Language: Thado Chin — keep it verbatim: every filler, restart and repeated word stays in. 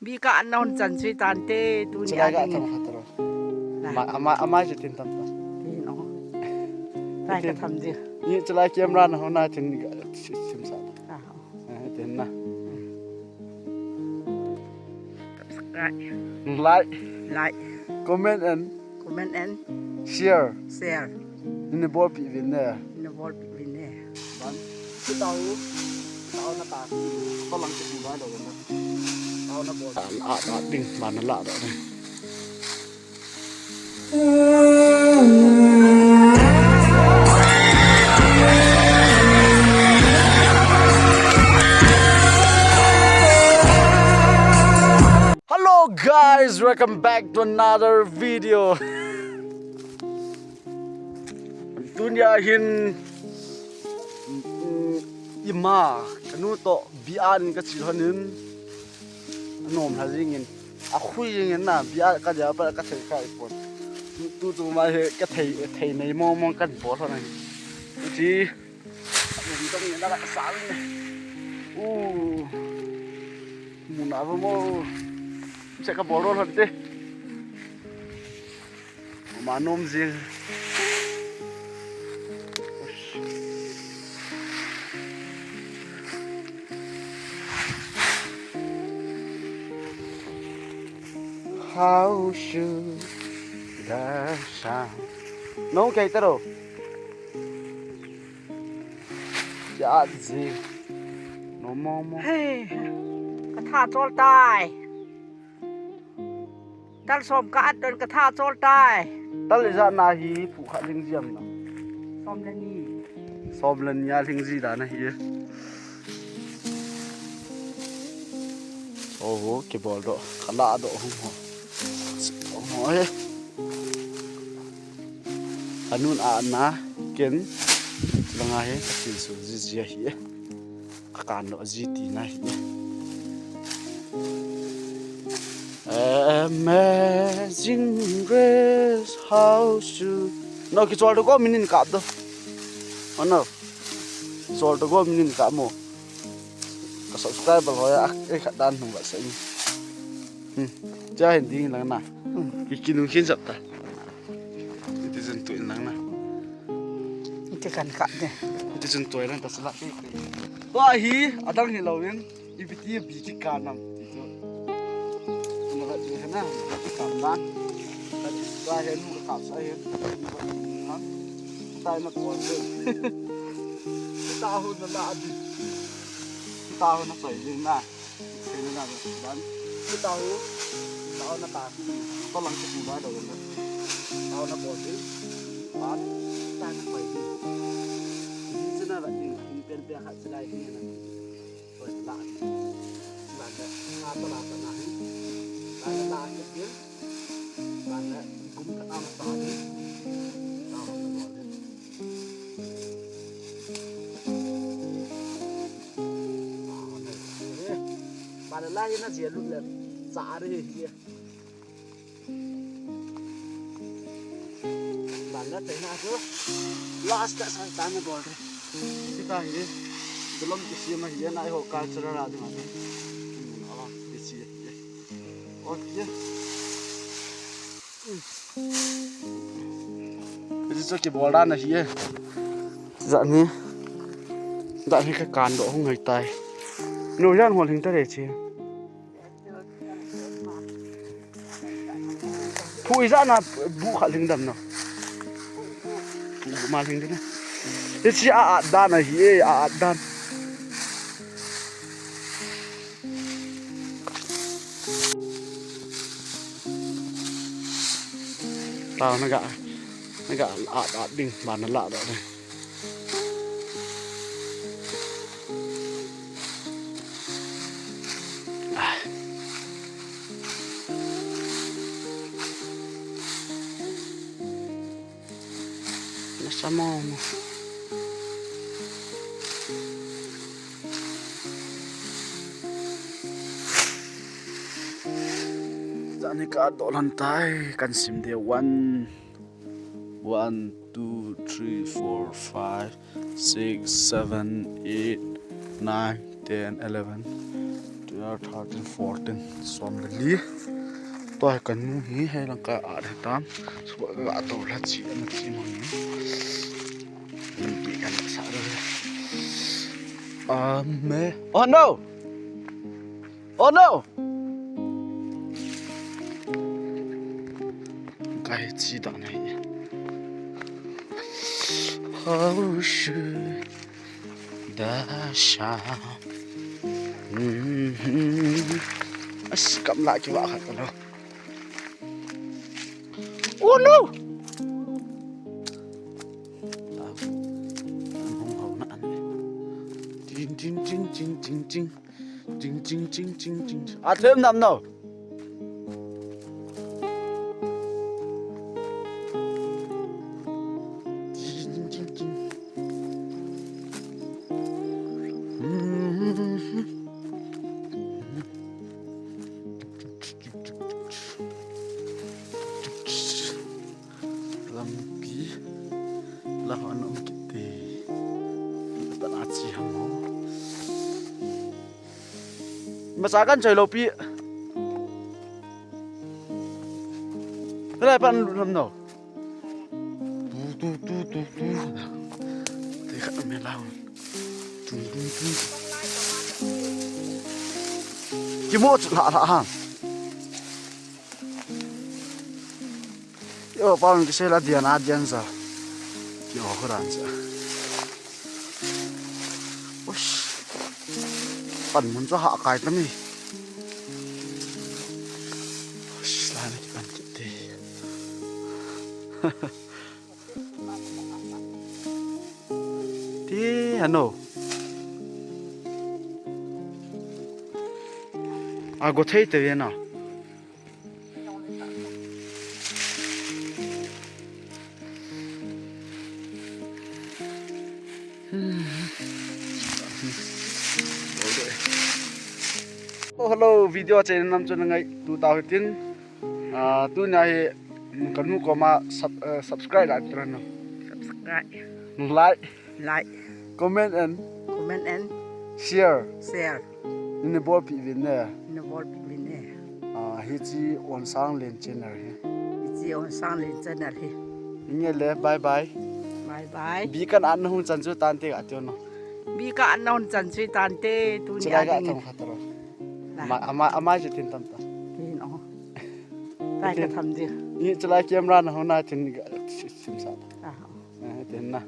Bi ka an na hon chan sui tan te, tu ni Chulai a ka ding. Tham khat ro. Na. Ama, ama, ama je tin tam ta. Tin o. Lai ka Tin. Tham je. Ni chulai camera na hon na tin ga sim sa. Ah, o. Eh, tin na. Subscribe. Like. Like. Comment and Comment and share. Share. Ina bol pi vin ne. Ina bol pi vin ne. Ban. Kitao. Kitao na ta. Ko lang kitu ba do na. Kitao na bol. A, a, a, ding, ban na la do ne. Hello guys, welcome back to another video. Tunia hin, mm, ima, kanu to bian ka chil honin. Anom ha jingin. A khui jingin na, bia ka dia pa ka thei ka ipon. Tu tu ma he ka thei, thei nei mo mo kan bol honin. Ti Mun tong ni na ka sa ni. U. Mun a mo. Se ka bol ro te. Ma nom jing. How should I sound? No, kei taro. Cha ji. No mo mo. Hey, ka tha chol tai. Tal som ka at don ka tha chol tai. Tal ijat na hi phu kha ling jiam na. Som le ni. Som le ni a ling ji da na hi. Oho, kibol do. Ka la do hung ho. Hung ho he. Anun a na ken langa he ka thil su ji ji hi. Ka kan lo ji ti na hi. Amazing Grace, how sweet. No, kichol to go minin kap do. Oh no. Chol to go minin kap mo. Ka subscriber ho ya, eh, khat dan hung ba sa ni. Hmm. Cha hin ding lang na. Hmm. Ki kinung khin sap ta. Iti chun tu in lang na. Iti kan ka de. Iti chun tu in lang ta sala. Tua hi, adang hi lo in, ipi ti bi ki ka nam. Ti chu. Tuna ka chu he na, ki kam dan. Ka tua he nu ka kap sa he. Tai na ko chu. Ta hu na la di. Ta hu na sai ding na. Kei na na dan. Kei ta hu. Ta hu na ta. To lang ke tu ba do na. Ta hu na bol ding. Ba. Ta na koi ding. Ni se na la ding. Ni pen pe khat se lai ding na. Koi la. Ba na. Ta to la ta na. Ta na la ke ding. Ba na. Kum ka ta na ta ding. Ta hu na bol ding. Bana lai na jia lut le cha re hi. Bana te na chu last ka sa ta na bol re. Kita hi. Dulom ki si ma hi na ho cultural a ding a. Oh, ki si. Okay. Hichu kibol dan ahi e. Jani. Jani ka kan do hung hai tai. No jan hol hing ta re che. Phu ijat na bu kha hing dam no. Bu ma hing de na. Hichi a at dan ahi e, a at dan. Tao na ga, na ga at, at ding, ba na la do ding. Ah. Na sa mo mo. Jani ka do lan tai, kan sim de one, one, two, three, four, five, six, seven, eight, nine, ten, eleven, twelve. Thirteen, fourteen, som le li. Tua hi kanu hi, hei lang ka at hitam. Suba ka to la chi, ana chi mo ni. Lampi kan sa le. Ame. Oh no! Oh no! Kai chi da nei. How should dasha. As kam la ki wa khat lo. Oh no! Tin tin tin tin tin tin. Tin tin tin tin tin. A them nam no. Lampi la ho an um kiti. Tan a chi ham ho. Masa kan choi lo pi. Tala pan lut ham no. Tu tu tu tu tu. Te kha me la. Tu tu tu. Ki mo chu la la ha. Yo, pa un kisei la dian a dian sa. Ki o khuran sa. Ush. Pan mun chu ha kai ta mi. Ush, la na ki pan kiti. Ti hano. A go thei te ve na. Oh, hello, video chen nam chun ngai tu tau hitin. Ah, tunia hi, mm, kanu koma sub-, eh, subscribe la tira no. Subscribe. Like. Like. Comment and Comment and share. Share. Nina bolpi vin ne. Nina bolpi vin ne. Ah, hichi Onsanglen channel hi. Hichi Onsanglen channel hi. Nge le, bye bye. Bye bye. Bi kan an hun chan chu tante ga tio no. Bi kan an hun chan chu tante, tunia. Chila ga ding thong khat ro. La. Ma, ama, ama je tin tam ta. Tin o. Tai ka tham dia. Ni chila camera na hona tin ga sim sa. Ah. Eh, tin na.